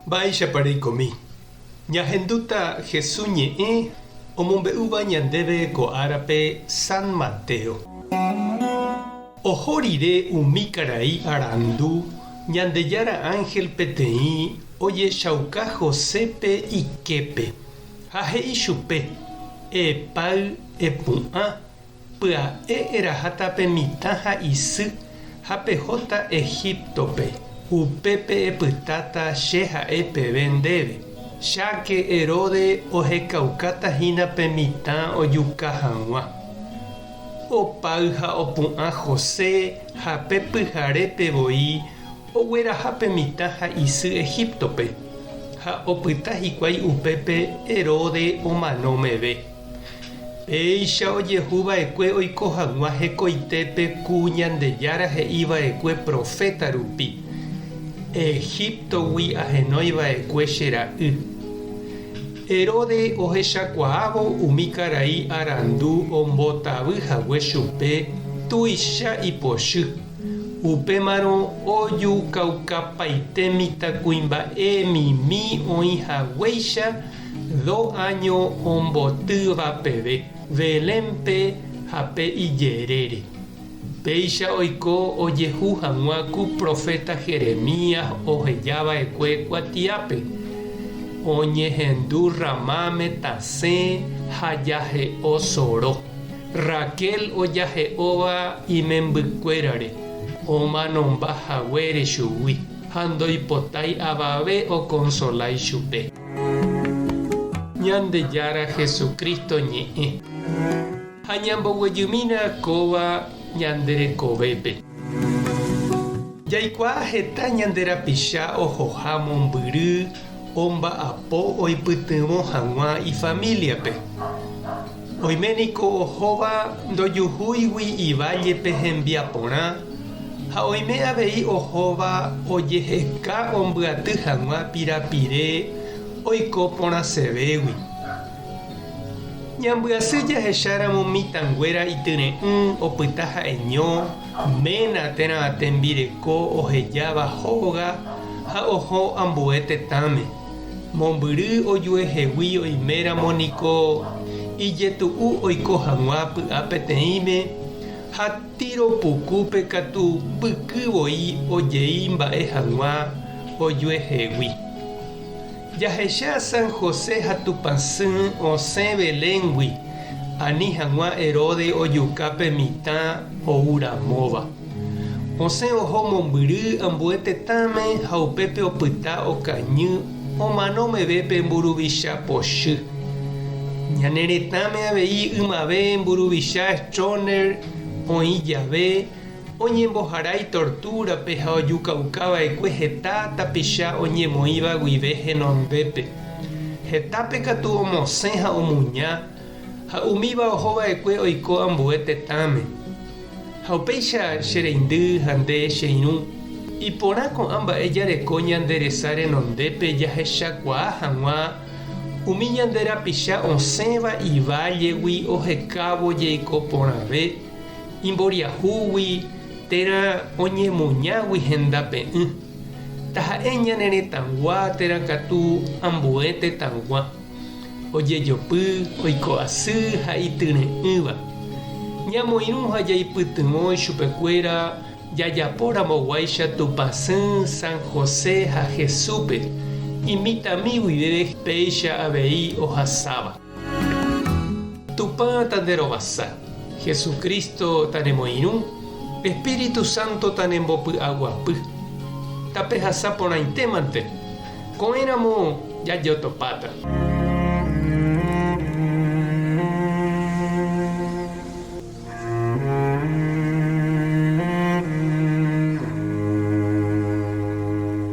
Mba'éichapa reikomi? Ñahendúta Hesu ñe'ẽ omombe'úva ñandéve ko árape San Mateo. Oho rire umi karai arandu, Ñandejára ánhel peteĩ ojechauka Josépe iképe, ha he'i chupe, Epáy, epu'ã, Pya'e eraháta pe mitã ha isy ha pehóta Egíptope, upépe epytáta che ha'e peve ndéve. Cháke Herodes ohekaukáta hína pe mitã ojuka hag̃ua. Opáy ha opu'ã José ha pe pyharépe voi ogueraha pe mitã ha isy Egíptope, ha opyta hikuái upépe Herodes omano meve. Péicha ojehu va'ekue oiko hag̃ua hekoitépe ku Ñandejára he'i va'ekue proféta rupi, Egíptogui ahenói va'ekue che ra'y. Herodes ohechakuaávo umi karai arandu ombotavy hague chupe tuicha ipochy, upémarõ ojukaukapaite mitãkuimba'e mimi oĩ haguéicha Do áño ombotýva peve Belénpe ha pe ijerére. Péicha oiko ojehu hag̃ua ku proféta Jeremías oheja va'ekue kuatiápe, Oñehendu Ramáme tasẽ ha jahe'o soro. Raquel ojahe'óva imembykuérare, omanomba haguére chugui, ha ndoipotái avave okonsola ichupe. Ñandejára Jesucristo ñe'ẽ. Ha ñamboguejymína kóva ñande rekovépe. Jaikuaa heta ñande rapicha ohoha mombyry omba'apo oipytyvõ hag̃ua ifamíliape. Oime niko ohóva ndojuhúigui ivállepe hembiaporã ha oime avei ohóva ojeheka ombyaty hag̃ua pirapire oiko porãsevégui. Ñambyasy jahecháramo mitãnguéra ityre'ỹ opyta ha'eño, ména térã tembireko ohejáva hóga ha oho ambue tetãme. Mombyry ojuehegui oiméramo niko ijetu'u oiko hag̃ua py'a peteĩme ha tiro pukúpe katu mbyky voi ojei mba'e hag̃ua ojuehegui. Jahecha San José ha Tupãsy osẽ Beléngui ani hag̃ua Herodes ojuka pe mitã ou ramóva. Osẽ oho mombyry ambue tetãme ha upépe opyta okañy omano meve pe mburuvicha pochy. Ñane retãme avei ymave mburuvicha Stroessner oĩ jave oñemboharái tortúrape ha ojukauka va'ekue heta tapicha oñemoĩva guive henondépe. Hetápe katu omosẽ ha omuña ha umíva oho va'ekue oiko ambue tetãme. Ha upéicha che reindy ha nde che irũ, iporã ko'ã mba'e jareko ñande resa renondépe jahechakuaa hag̃ua umi ñande rapicha osẽva ivállegui ohekávo jeiko porãve, imboriahúgui térã oñemuñágui hendape'ỹ, taha'e ñane retãgua térã katu ambue tetãgua. Ojejopy, oiko asy ha ityre'ỹva. Ñamoirũ ha jaipytyvõ ichupekuéra jajapo ramoguáicha Tupãsy, San José ha Jesúspe, imitãmi guive péicha avei ohasáva. Tupã tanderovasa, Jesucristo tanemoirũ, Espíritu Santo tanembopy'aguapy. Tapehasa porãitémante. Ko'ẽramo jajotopáta.